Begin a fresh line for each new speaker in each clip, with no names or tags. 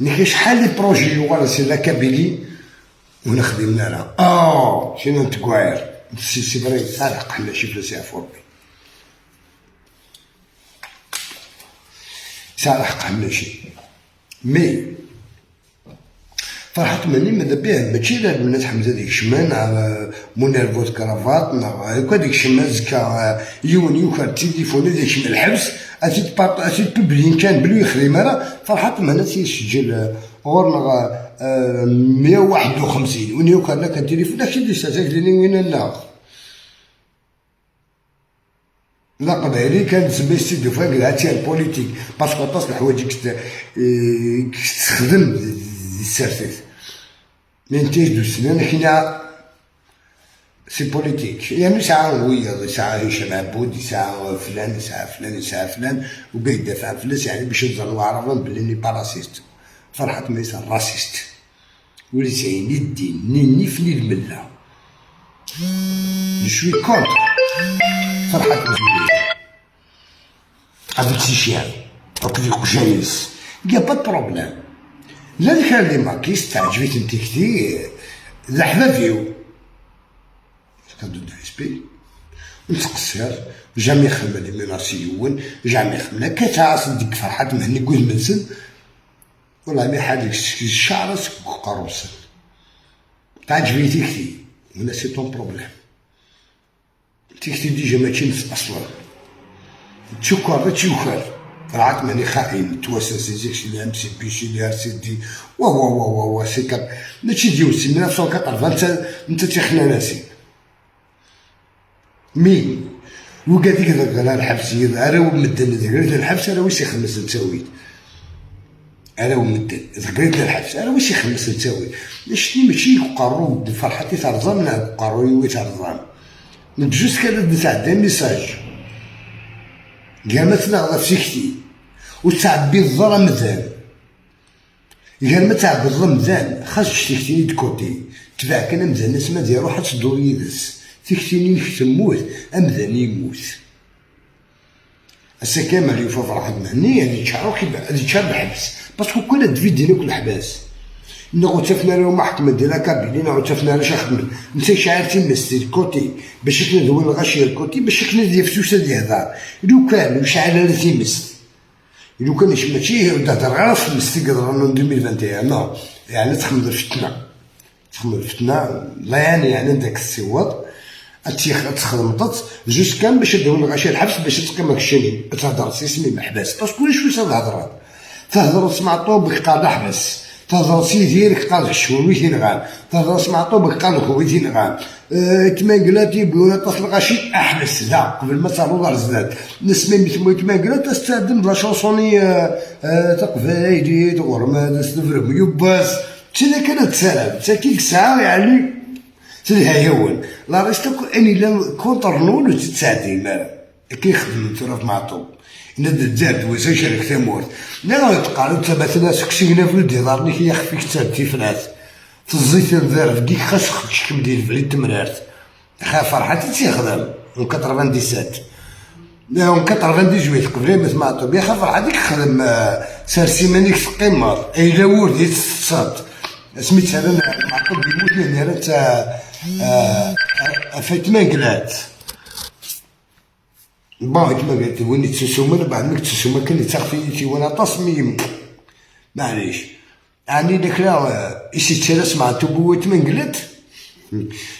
نكي شحال les projets يوغال c'est la Kabylie ونخدم لها شنو نتكواير c'est vrai صالح حنا شي فلوس فوربي صالح حنا شي mais فرحت ماني ماذا بيه ماشي لا الناس حمزة ديك الشمان مونيرفوت كرافات هكا ديك الشمان زكا يون يوكا التليفون ديك الشمان الحبس اتيت بارط اتيت بوبلين كان بلو يخدم راه فرحت مهنا تيسجل غورنا 151 وين يوكا لك التليفون داكشي اللي ساك لي وين لا لا قبايلي كان تسمى ستوديو فاك هادشي البوليتيك باسكو طاس الحوايج تخدم السرسيس ننتج دو سنان كاينه سي بوليتيك يعني ساعة ويا ساعة هشام عبود ساعة فلان ساعة فلان ساعة فلان وكاع يدافع فلوس يعني باش يظهروا عرفا بلي ني باراسيست فرحت ميسا راسيست ولي سعي الدين ني النيف ني الملة جو سوي كونتر فرحت مزيان افيك سي شيان دونك ديك جايز يا با بروبليم لا ذكر لي ماكيس تعجبتني تيكتي زحمة فيو كادو دو اس بي نتقصر جامي خدمة لي ميناسيون جامي خدمة كتعاص ديك فرحات مهني قول منسن والله مي حاجة الشعر قروسن تعجبني تيكتي هنا سي طون بروبليم تيكتي ديجا ماشي نفس اصلا تشكر تشوكر طلعت ماني خائن تواسا سي سي لي ام سي بي سي لي ار سي دي وا وا وا وا وا سي كات ماشي ديال سي 1980 انت تيخنا ناسي مي وكا ديك غير الحبس راه مدن ذكرت الحبس راه واش يخمس نتاويت راه مدن ذكرت الحبس راه واش يخمس نتاويت شتي ماشي قارو فرحتي ترزم لا قارو ترزم جوست كان تاع دي ميساج كاع ما تنغض في سكتي وتعبي الظلام مزال كاع ما تعبي الظلام مزال خاص تكتيني دكوتي تبع كان مزال الناس ما ديالو حتى تدور يدس تكتيني تموت امذان يموت هسا كامل يوفا فرحات مهني هادي تشعرو هادي تشعر بالحبس باسكو كل دفيدينا كل حباس نغو تفنا لهم محكمة ديال كابيلي نغو تفنا لاش خدمت انت شعرتي تيمس كوتي باش كنا دوين الغاشي الكوتي باش كنا ديال فلوس ديال هضار لو كان وشعل على تيمس لو كان ماشي تهضر غير في مستي قدر 2021 نو يعني تخمد الفتنة تخمد الفتنة لا يعني داك السواد تخدمطت جوج كان باش دون الغاشي الحبس باش تقيمك الشيني تهضر سيسمي محبس باسكو شوية تهضر تهضر سمع طوبك قال حبس تهضر سيديرك قال الشوي تنغان تهضر سمع طوبك قال خوي تنغان تماكلاتي بيونا تصل غاشي احبس لا قبل ما تهضر الزاد نسمي مثمو تماكلات تستخدم لا شونسوني تقفايدي تغرم تستفرم يباس تسلا كانت تسالم تساكيك ساعة يعني تلها هون لا ريستو اني لا كونتر نون وتتساعدي مالا كيخدم ترى مع طوب ند تزاد وزا شارك تمورت نا تقالو انت مثلا سكسينا في الديدارني كي يخفيك تسالتي فلات تزيت الذرف ديك خاص تشكم ديال الفريد تمرارت خا فرحات تيخدم اون 97 اون 98 قبل ما سمع طوب يا خا فرحات خدم سارسي مانيك في القمر اي لا وردي تصاد سميتها انا معطوب يموت لي تا فايت ما قلات بون كيما قلت وين تسوسوما بعد ما تسوسوما كان تخفي تي وانا تصميم معليش يعني داك لا إسي تلاس مع تبوت من قلت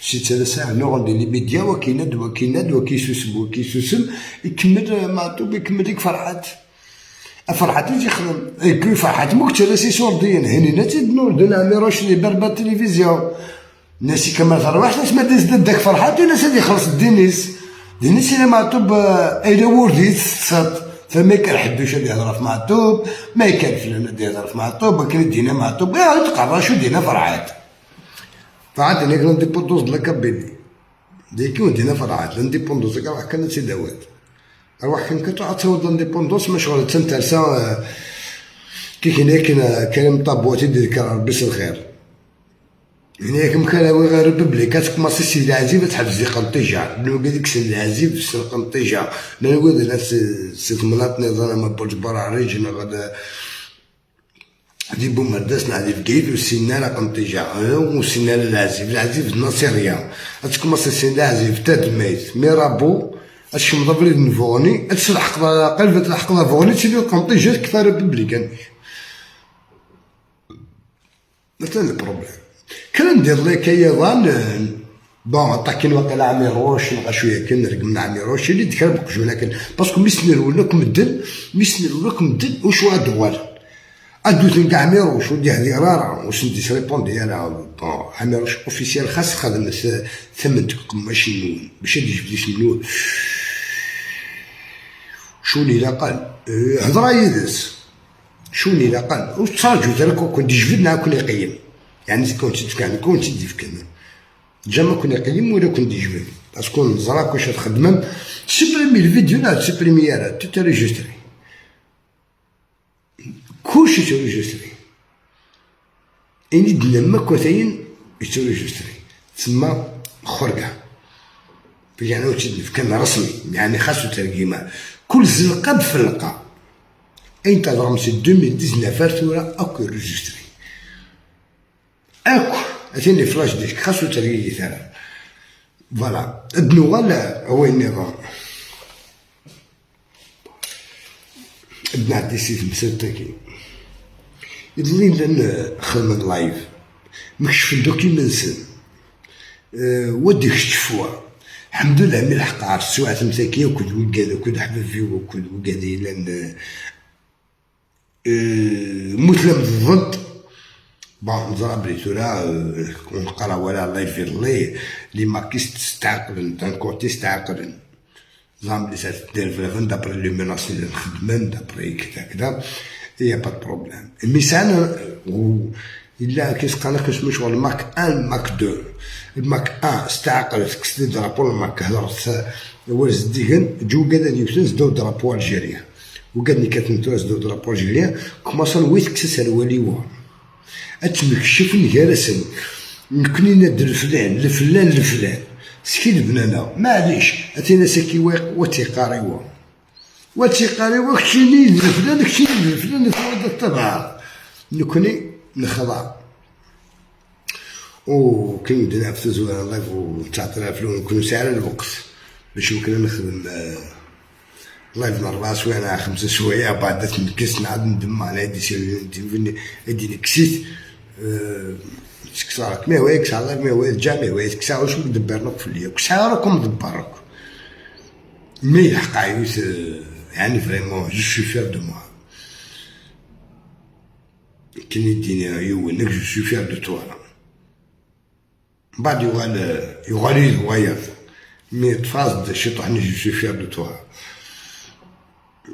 سي تلاس نو غندي لي ميديا وكيناد وكيناد وكيسوسم وكيسوسم يكمل مع توب يكمل ديك فرحات فرحات يجي يخدم اي بي فرحات موك تلاس يسوردين هني نتي نور دون عميروش لي بربا التلفزيون الناس كما تروح ناس ما داز داك فرحات وناس اللي يخلص الدينيس دينيس الا معطوب الا وردي تصات فما كان حدوش اللي يهضر في معطوب ما كان فلان اللي يهضر في معطوب كان دينا معطوب يا تقرا شو دينا فرحات فرحات هناك لانديبوندونس د لا ديكي ودينا فرحات لانديبوندونس روح كان سي داوات روح كان كتعطي تصور لانديبوندونس ما شغل تنترسا كي كاين كريم طابوتي ديال ربي الخير هناك كان غير ريبوبليك كوماسي سيدي العزيز تحبس دي قنطيجة نوكا ديك سيدي العزيز في قنطيجة نقول ناس سي ثمنات نظام ما برج براريج غادا دي بومرداس نعدي في كيف وسينا لا قنطيجة وسينا العزيف العزيف الناصرية تكماسي سينا العزيف تادميت ميرابو اش مضبري نفوني تلحق قلب تلحق فوني تسيدي قنطيجة كفا ريبوبليكان. مثلا ال problème كان ندير لك ايضا bon طاكين وقيلا عميروش نلقى شوية كان رقمنا عميروش اللي دكر بقجونا كان parce que ميسنر ولا مدن ميسنر ولا مدن وش دوال ادو تنكا عميروش ودي هذه رارا واش ندي ريبوندي انا bon عميروش officiel خاص خدم ثمن قماش النون باش يجبد منو شوني لا قال هضره يدس شوني لا قال واش تصاجو ترى كنت جبدنا كون يقيم يعني كنت كان كنت ديف كان jamais كون يقيم ولا كنت يجبد parce que نزرا كواش تخدم supprimer الفيديو لا supprimer راه tout enregistré كلشي t'enregistré اني دنا ما كوثين t'enregistré تسمى خرقه يعني كان رسمي يعني خاصو ترقيمه كل زنقه بفلقه انت ضرمت 2019 ثورة اكو enregistré اكو اثنين flash disque خاصو ترقي ثرا voilà ادنو هو النظام ابن عدي سيف مسرتاكي يدلي لان خدمة live مكشف ال document سن ودي كشفوا الحمد لله ملي لحق عرف السواعة تمساكية وكل وكاد وكل حباب وكل وكاد لان مثلم ضد bon نزرا بلي تورا نقرا ولا الله يفير لي les makistes استعقلن d'un côté استعقلن زعما بلي دير في d'après les menaces اللي نخدمن d'après كذا كذا y a pas problème. mais ساعة الا كيسقانا كنسمو شغل ماك 1 ماك 2 الماك 1 استعقل كسدي drapeau الماك هضرت ورز ديغن جو كذا يوسن زدو drapeau algérien وقالني كاتنتو زدو drapeau algérien كوماسون ويت كسس الوالي اتمكشف نكرسن نكني ند الفلان الفلان الفلان سكي البنانه معليش اتينا ساكي وتيقاريوا وتيقاريوا كشيني الفلان كشيني الفلان الطبعة نكوني نخضع وكاين درنا في تزوير live وتعطينا فلون نكونو ساعة الوقت باش يمكن نخدم live من 4 سوايع 5 سوايع بعد تنكس نعاد ندم على هادي هادي نكسيت تكسرك ما هو يكسر ما هو يرجع ما هو يكسر واش مدبرنك في الليل كسا راكم مدبرك mais الحق عيوت يعني vraiment je suis fier de moi كي يديني يونك je suis fier de toi بعد يغال يغالي هوايات mais تفاز شي طحني je suis fier de toi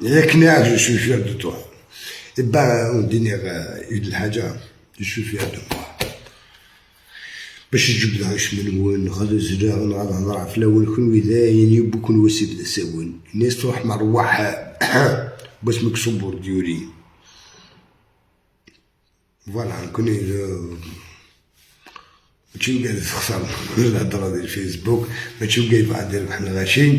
ياك ناك je suis fier de toi إبا نديني يد الحاجة je suis fier de moi باش تجبد عيش من وين غادي زرا غادي نهضر في الاول كون وذاين يبو كون وسي بدا ساون الناس تروح مروح باش مكسبور ديوري voilà نكون ماشي قاعد تخسر الهضرة ديال الفيسبوك ماشي قاعد بعد ديال حنا غاشي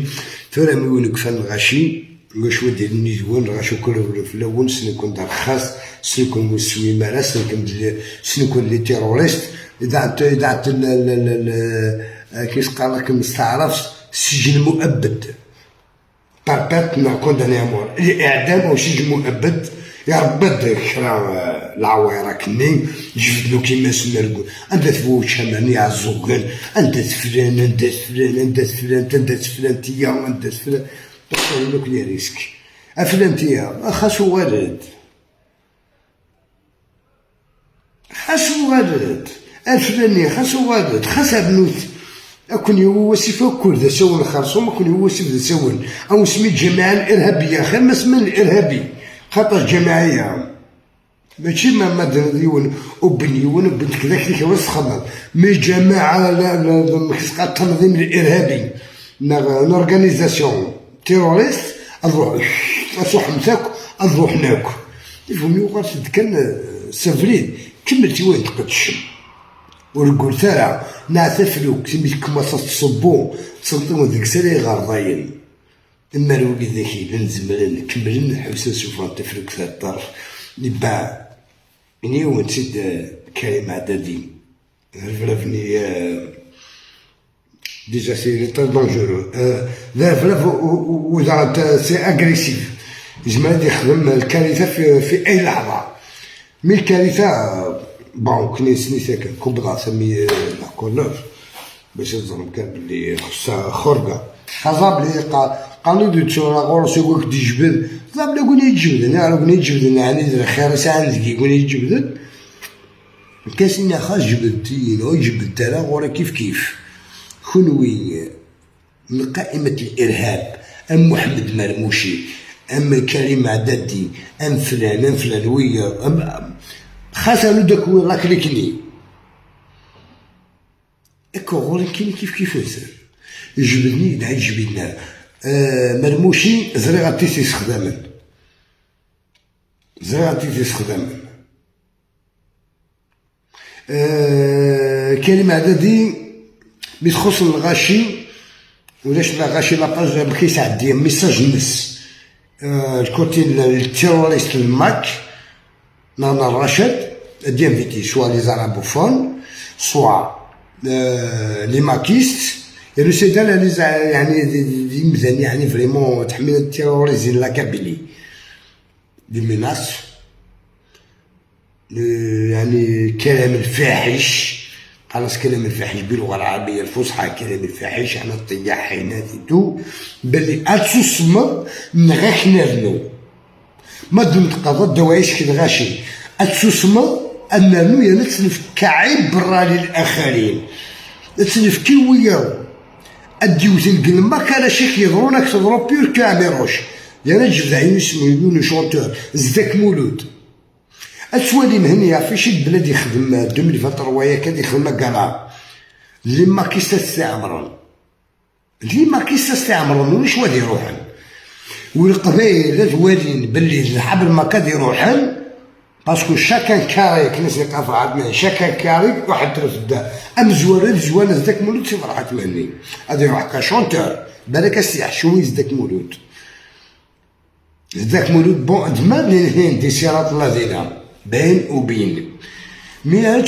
ترى مي كفان غاشي واش ودي النيزوان غاشو كل في الاول سنكون دار خاص سنكون مسوي مارا سنكون les terroristes اذا كيش قال لك مستعرفش سجن مؤبد perpète condamné à mort الاعدام او سجن مؤبد يا ربي كرا العويره كني جبدلو كيما سنا انت تفوت شماني عزوكان انت فلان انت فلان انت فلان انت فلان تيا انت فلان تقول لك les risques افلان تيا خاصو والد خاصو والد الفلاني خاصو والد خاص بنوت اكون هو وسيف كل ذا سون خرصوم اكون هو وسيف ذا سون او سميت جماعة الارهابية خير ما سمى الارهابي خاطر جماعية ماشي ما ديون وبنيون وبنت كذا كذا واش تخمم mais جماعة لا كيسقى التنظيم الارهابي une organisation terroriste نروح اصح مساك نروح ناكل يفهم يوقع كان سافرين كملتي وين تقدشم ورقول ترى نعتفلوك سميت كما تصبو تصبو ديك السنة غرضاين اما الوقت ذاك نزمرن كملن نحبس نشوف تفلوك في الطرف نباع إني ونسيت كريم عدادي رفرفني déjà c'est très dangereux. ذا وإذا c'est agressif، يزمر يخدم الكارثة في أي لحظة. mais الكارثة bon كني سني كبرى سمي كورنوف باش تظلم كان بلي خصها خرقة خزاب لي قالوا دو تشورا غورس يقولك تجبد زاب يقول يجبد انا يقول يجبد يعني الخير ساعة يقول يجبد كاس خاص جبدتي جبدت انا غورا كيف كيف خنوي من قائمة الإرهاب، أم محمد مرموشي، أم كريم عدادي، أم فلان أم فلان ويا أم خاصة داك la clique ني اكو غوري كاين كيف كيف نسال جبدني دعي جبدنا مرموشي زريغة تيسي خدامن زريغة تيسي خدامن. كريم عدادي مي تخص الغاشي ولاش الغاشي la page كيسعدي message نس ال côté ال terroriste الماك نانا رشد d'inviter soit les arabophones soit les makistes. يعني سيدا يعني مزال يعني vraiment تحمل terroriser la Kabylie des menaces، يعني الكلام الفاحش، خلاص كلام الفاحش باللغة العربية الفصحى، كلام الفاحش احنا الطياحينات tout بلي اتسوسمر نغاك نرنو ما دون تقضى دوايش كي الغاشي اتسوسمر اننو يا نتسلف كعبرة للاخرين تسلف كي وياو اديو القلمة كان شيخ يضرونك تضرب pire que عميروش يا نجبد عيون اسمه يقولوا chanteur زداك مولود اتوالي مهنية في شي بلاد يخدم 2023 كان يخدم كاع les makistes استعمرون les makistes استعمرون ولاش واد يروحن والقبائل توالين باللي الحبل ما كاد يروحن parce que chacun carré كناس يقف عندنا chacun carré واحد ترفد ام زوال زوال ذاك مولود سي فرحات مهني هذا يروح ك chanteur بالك السياح شوي ذاك مولود ذاك مولود bon دما دي سيرات الذين بين وبين mais